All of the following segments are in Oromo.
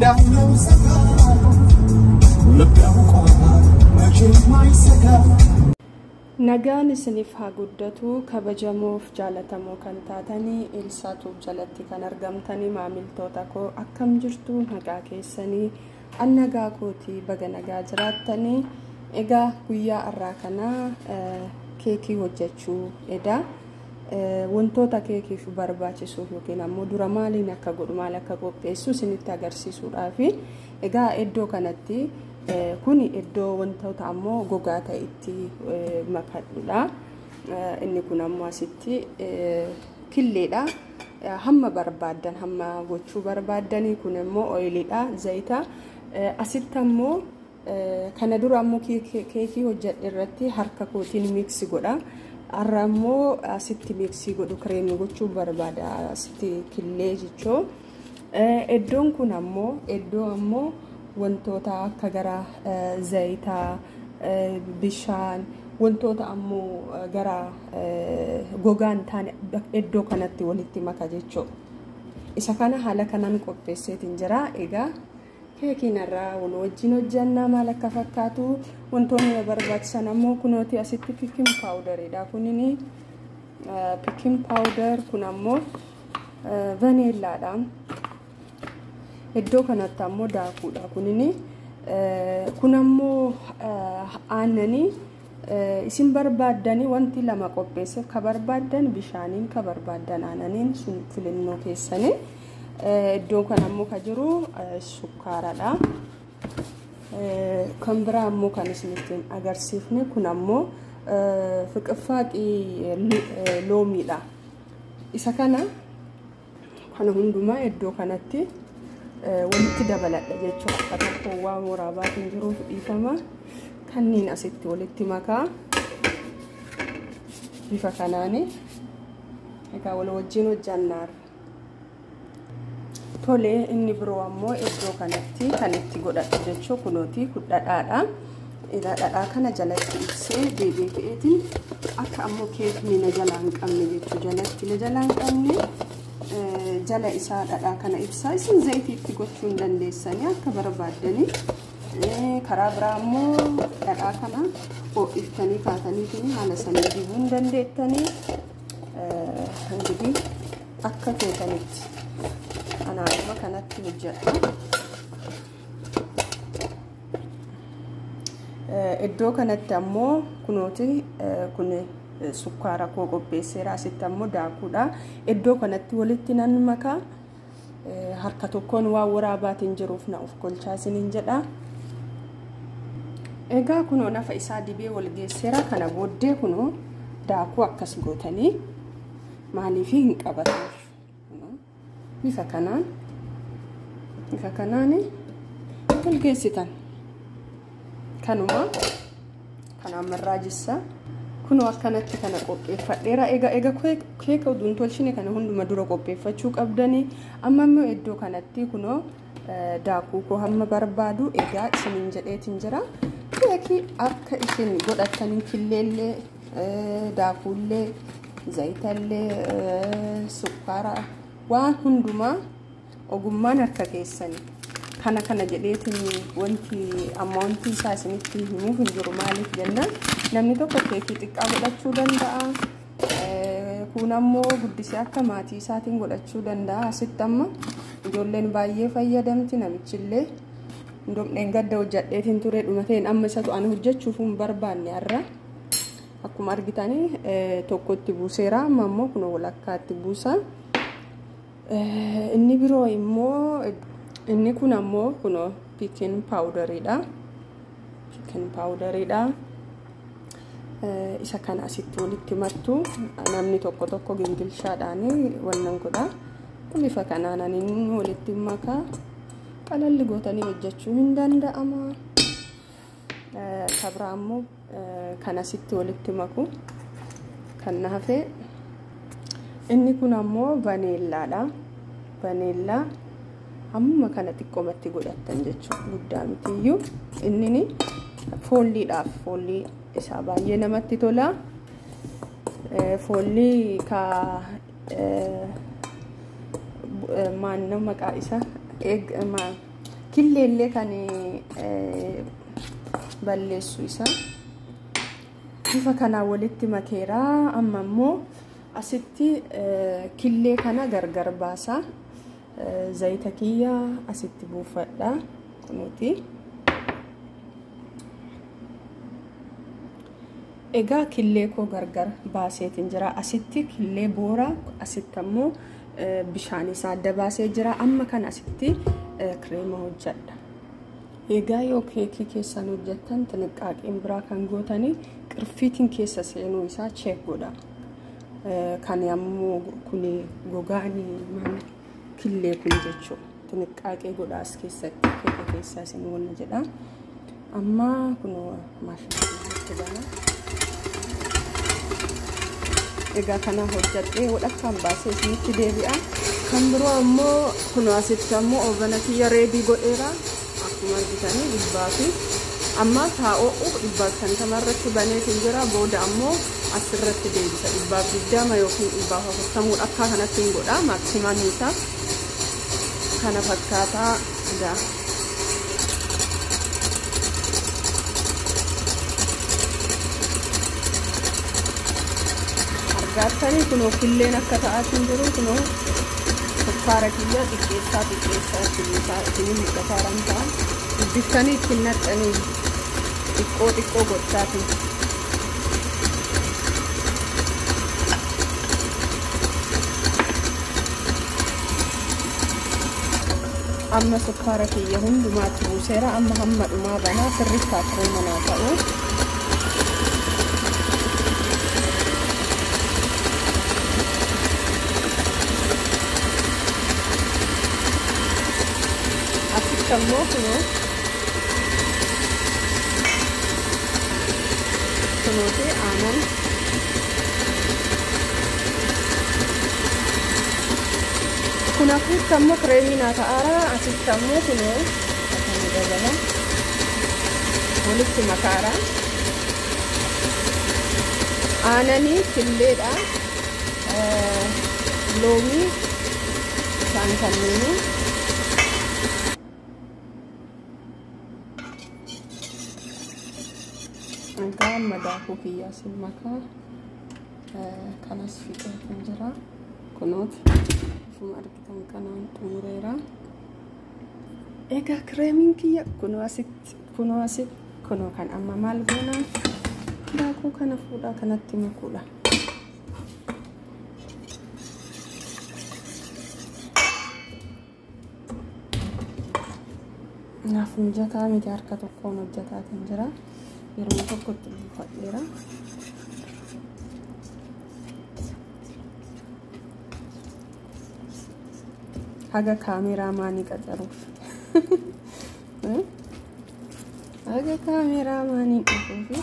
እንዳለው ሰጋ ልብ ያውቀዋል መቼም አይሰጋ። Nagaan isiniif haa guddatu. Kabajamoof jaalatamoo kan taatanii Eelsaatuuf jalatti kan argamtanii maamiltoota koo, akkam jirtu? Nagaa keessanii? An nagaa kootii, baga nagaa jiraattanii. Egaa guyyaa har'aa kana keekii hojjechuu eda. Wantoota keekiif barbaachisuuf yookiin ammoo dura maaliin akka godhu, maal akka qopheessu isinitti agarsiisuudhaafi. Egaa iddoo kanatti kun iddoo wantoota ammoo gogaa ta'e itti makadhudha. Inni kun ammoo asitti killeedha. Hamma barbaaddan, hamma gochuu barbaaddanii. Kun immoo oiliidha, zayita. Asitti ammoo kana dura ammoo keekii hojjedhe irratti harka kootiin mix godha. Har'a ammoo asitti mix godhu, kireemii gochuu barbaada asitti killee jechuu. Iddoon kun ammoo iddoo ammoo wantoota akka gara zayitaa, bishaan, wantoota ammoo gara gogaan taane iddoo kanatti walitti maka jechuudha. Isa kana haala kanaan qopheesseetiin jira. Egaa keekiin irraa wal wajjin hojjannaa maal akka fakkaatu. Wantoonni barbaachisan ammoo kunooti asitti baking powderiidha. Kunini baking powder, kun ammoo vaneellaadha. Iddoo kanatti ammoo daakuudha. Kunini kun ammoo aannanii isin barbaaddanii. Wanti lama qopheesseef, ka barbaaddan bishaaniin, ka barbaaddan aannaniin, sun filannoo keessanii. Iddoo kan ammoo ka jiru sukkaaradha. Kan biraa ammoo kan isinitti agarsiifne kun ammoo fiqiffaaqii loomiidha. Isa kana hundumaa iddoo kanatti walitti dabaladha jechuudha. Akka tokko waan waraabaatiin jiruuf dhiifama. Kanneen asitti walitti makaa bifa kanaani. Egaa wal wajjin hojjannaarra. Tolee, inni biroo ammoo iddoo kanatti kan itti godhadhu jechuu kunooti dhadhaadha. Dhadhaa kana jalatti ibsee deebi'ee ka'eetiin akka ammoo keekni na jalaa hin qabne jechuu, jalatti na jalaa hin qabne jala isaa dhadhaa kana ibsaa. Isin zayitii itti gochuu hin dandeessanii akka barbaaddanii. Karaa biraa ammoo dhadhaa kana ho'iftanii kaataniitiin haala sanii dibuu hin dandeettanii. Ingidihi akka feetanitti, anaanuma kanatti hojjedha. Iddoo kanatti ammoo kunooti kun sukkaara koo qopheesseera. Asitti ammoo daakuudha. Iddoo kanatti walitti nan makaa. Harka tokkoon waan waraabaatiin jiruuf na of kolchaa isiniin jedha. Egaa kunoo nafa isaa dibee wal geesseera. Kana booddee kunoo daakuu akkas gootanii, maaliif hin qabatuuf, bifa kanaan wal geessitan. Kanuma kanaan marraa. Kunoo akkanatti kana qopheeffadheera. Egaa keeka utuu hin tolchine kana hunduma dura qopheeffachuu qabdanii. Amma immoo iddoo kanatti kunoo daakuu koo hamma barbaadu egaa isiniin jedheetiin jira. Keekii akka isin godhatanii killeellee, daakuullee, zayitallee, sukkaara, waan hundumaa ogummaan harka keessanii. Kana jedheetiin wanti amma wanti isaa isinitti himuuf hin jiru. Maaliif jennaan, namni tokko keekii xiqqaa godhachuu danda'a. Kun ammoo guddisee akka maatii isaatiin godhachuu danda'a. Asitti amma ijoolleen baay'ee fayyadamti, namichillee. Ndomdheen gadda hojjadheetiin ture dhumateen amma isatu ani hojjechuuf hin barbaanne har'a. Akkuma argitanii tokkotti buuseera, amma ammoo kun walakkaatti buusa. Inni biroo immoo inni kun ammoo kunoo baking powderiidha. Baking powderiidha. Isa kana asitti walitti martu. Namni tokko tokko gingilchaadhaan wannan godha. Bifa kanaan ani walitti makaa, qalalli gootanii hojjechuu hin danda'ama. Kabraa ammoo kan asitti walitti maku kan na hafe inni kun ammoo vaneellaadha. Vaneellaa amma kana xiqqoomatti godhattan jechuudha, guddaa mitiyyuu. Inni foolliidhaaf, foollii isaa baay'ee namatti tola. Foollii ka maannoo maqaa isaa Killeellee kan balleessu isa. Bifa kanaan walitti makeera. Amma immoo asitti killee kana gargar baasa. Zayita kiyya asitti buufadha. Kunuuti. Egaa killee koo gargar baaseetiin jira. Asitti killee boora, asitti ammoo bishaan isaa adda baasee jira. Amma kana asitti kireema hojjedha. Egaa yoo keekii keessan hojjettan xinqaaqeen biraa kan gootanii qirfiitiin keessa seenuu isaa cheek godha. Kan ammoo kun gogaan killee kun jechuudha. Xinqaaqee godha as keessatti keeka keessaa isin wanna jedha. Amma kun maashinatti bana. Egaa kana hojjedhee walakkaan baasee isinitti deebi'a. Kan biroo ammoo kun asitti ammoo oovana kiyya reedii godheera. Akkuma argitanii 100 fi amma taa'oo 150 irratti baneetiin jira. Booda ammoo asirratti deebisa 120 yookiin 140 akka kanatti hin godha. Maaksimaamii isaa kana fakkaataa egaa. Argattanii kunoo killeen akka ta'aatiin jiru kunoo sukkaara kiyya xiqqeessaa xiqqeessaa itti isin mul'ataa ta'a. Guddiftanii ittiin naqxanii xiqqoo xiqqoo gochaatiin. Amma sukkaara kiyya hundumaatti buuseera. Amma hamma dhumaa banaa sirriitti kireema naa ta'u. Asitti ammoo kunoo kunuuti aannan kun asitti ammoo kireemii naa ta'aara. Asitti ammoo kunoo akkana dabala walitti makaara. Aananii killeedha, loomii isaan kanneeni. Egaa amma daakuu kiyyaa sin makaa kanas fixeetiin jira. Kunooti bifuma argitan kanaan xumureera. Egaa kireemiin kiyya kunoo asitti kunoo asitti kunoo kan amma maal goona daakuu kana fuudhaa kanatti makuudha. Naaf mijataa miti harka tokkoon hojjetaatiin jira. Yeroo tokkotti buufadheera. Haga kaameraamaanii qacaruuf. Haga kaameraamaanii dhufuufi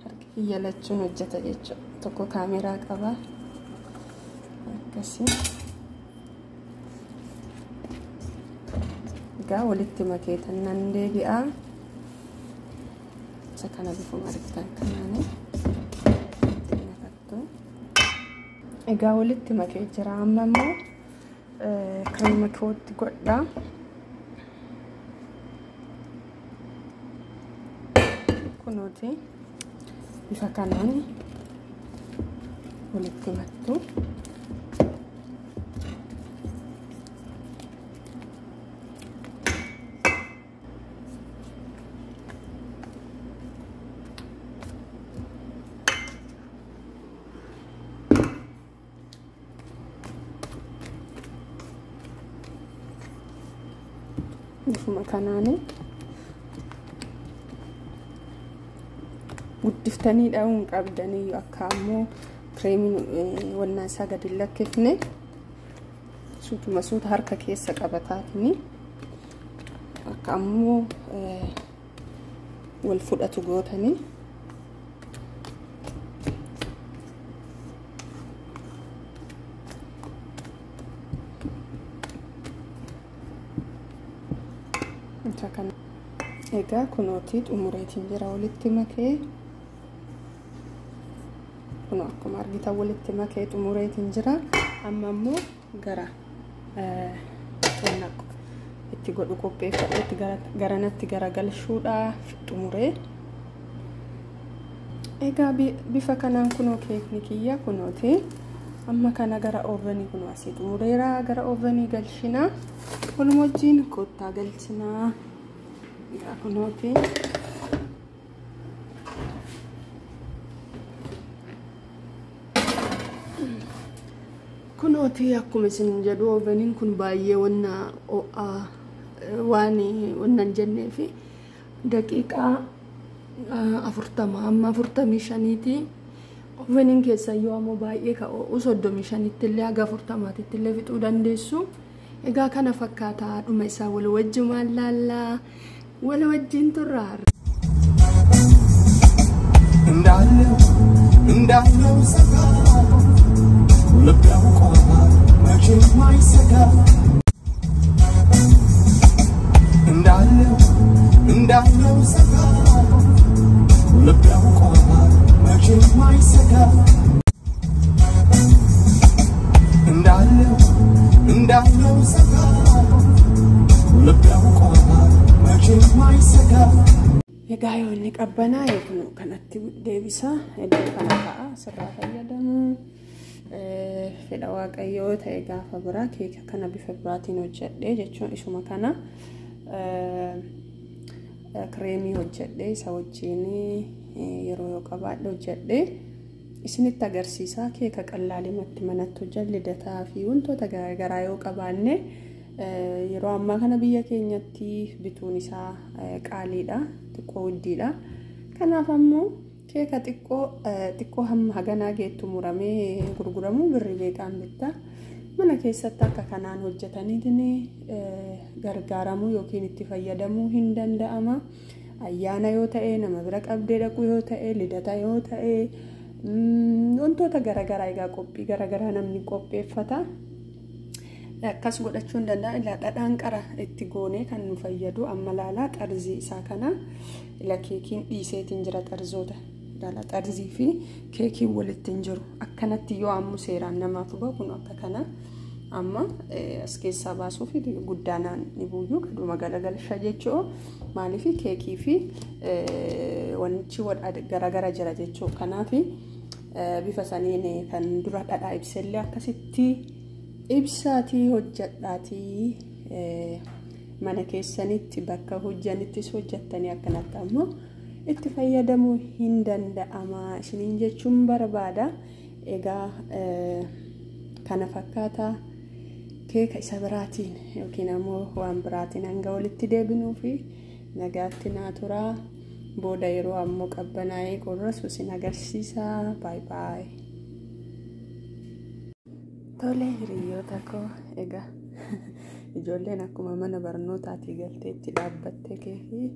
harki kiyya lachuun hojjeta jechuudha. Tokko kaameraa qaba. Akkasii. Egaa walitti makeetan nan deebi'a. Isa kana bifuma argitan kanaani makattu. Egaa walitti makee jira. Amma immoo kireema kootti godha. Kunooti bifa kanaan walitti maktu. Bifuma kanaani guddiftanii dha'uu hin qabdanii akka ammoo kireemiin wannaa isaa gadi hin lakkifne suutuma suuta harka keessa qabataatini akka ammoo wal fudhatu gootanii. Egaa kunootii xumureetiin jira walitti makee. Kunoo akkuma argitan walitti makee xumureetiin jira. Amma immoo gara Itti godhu qopheeffadhetti garanatti garagalchuudhaaf xumuree. Egaa bifa kanaan kunoo keekni kiyya kunooti. Amma kana gara ovenii kunoo asii xumureera, gara ovenii galchina. Waluma wajjin kottaa galchinaa. Egaa kunooti. Kunooti akkuma isin jedhu oveniin kun baay'ee wanna ho'aa waan wanna hin jennee fi daqiiqaa 40 amma 45ti. Oveniin keessa yoo ammoo baay'ee ka ho'u 35tti illee haga 40tti illee fixuu dandeessu. Egaa kana fakkaataa dhuma isaa wal wajjumaan laallaa wal wajjin turraa. እንዳለው እንዳለው ሰጋ ልብ ያውቀዋል መቼም አይሰጋ እንዳለው እንዳለው ሰጋ ልብ ያውቀዋል መቼም አይሰጋ እንዳለው እንዳለው ሰጋ ልብ ያውቀዋል መቼም አይሰጋ። Egaa yoo inni qabbanaa'e kun kanatti deebisa. Iddoo kana ta'a asirraa fayyadamu. Fedha Waaqayyoo ta'e gaafa biraa keeka kana bifa biraatiin hojjedhee, jechuun isuma kana kireemii hojjedhee isa wajjin yeroo yoo qabaadhe hojjedhee isinitti agarsiisa. Keeka qallaalimatti manatti hojjedhe lidataa fi wantoota garaagaraa yoo qabaanne, yeroo ammaa kana biyya keenyatti bituun isaa qaaliidha, xiqqoo guddiidha. Kanaaf ammoo keeka xiqqoo xiqqoo hamma haganaa geettu muramee gurguramu birrii meeqaan bitta? Mana keessatti akka kanaan hojjetaniitiin gargaaramuu yookiin itti fayyadamuu hin danda'ama. Ayyaana yoo ta'e, nama bira qabdee dhaqu yoo ta'e, lidata yoo ta'e, wantoota garaagaraa, egaa qophii garaagaraa namni qopheeffata. Akkas godhachuu hin danda'a. Ilaa, dhadhaan qara itti goonee kan nu fayyadu amma laalaa xarzii isaa kana. Ila, keekiin dhiiseetiin jira xarzoota. Ilaala, xarzii fi keekiin walitti hin jiru. Akkanatti yoo ammu seeraan namaaf bahu kun akka kana amma as keessaa baasuuf guddaanaan ni buuyyu kaduma galagalsha jechuu. Maaliif? Keekii fi wantichi garagara jira jechuu. Kanaaf bifa saniin kan dura dhadhaa ibsellee akkasitti ibsaatii hojjedhaatii mana keessanitti, bakka hojjanittis hojjettanii akkanatti ammoo itti fayyadamuu hin danda'ama isiniin jechuun barbaada. Egaa kana fakkaataa keeka isa biraatiin yookiin ammoo waan biraatiin hanga walitti deebinuu fi nagaatti naa turaa. Booda yeroo ammoo qabbanaa'ee qorrasu isin agarsiisa. Baay'ee baay'ee. Tole hiriyoota koo, egaa ijoolleen akkuma mana barnootaatii galtee itti dhaabbattee keefii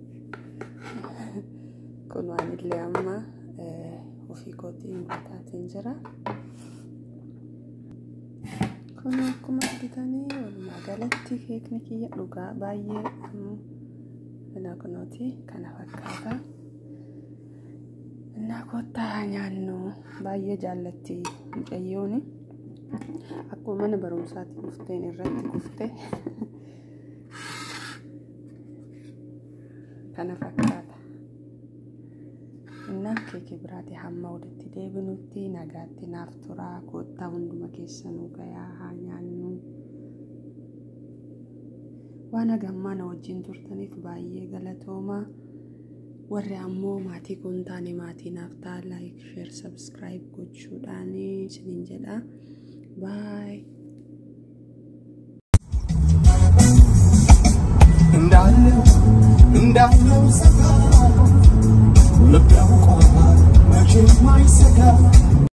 kun waan illee amma ofii kootiin guutaatiin jira. Kun akkuma argitanii walumaa galatti keekni kiyya dhugaa baay'ee mana kunooti kana fakkaata. Innaa kottaa nyaannu, baay'ee jaallatti mucayyooni. Akkuma mana barumsaatti dhufteen irratti kufte. Kana fakkaata. Innaa keekii biraati hamma walitti deebinutti nagaatti naaf turaa. Kottaa hunduma keessanuu gayaa haa nyaannu. Waan hagammaa na wajjin turtaniif baay'ee galatoomaa. Warri ammoo maatii kun taane maatii naaf ta'a, like, share, subscribe gochuudhaan isiniin jedha. Bye. እንዳለው እንዳለው ሰጋ ልብ ያውቀዋል መቼም አይሰጋ።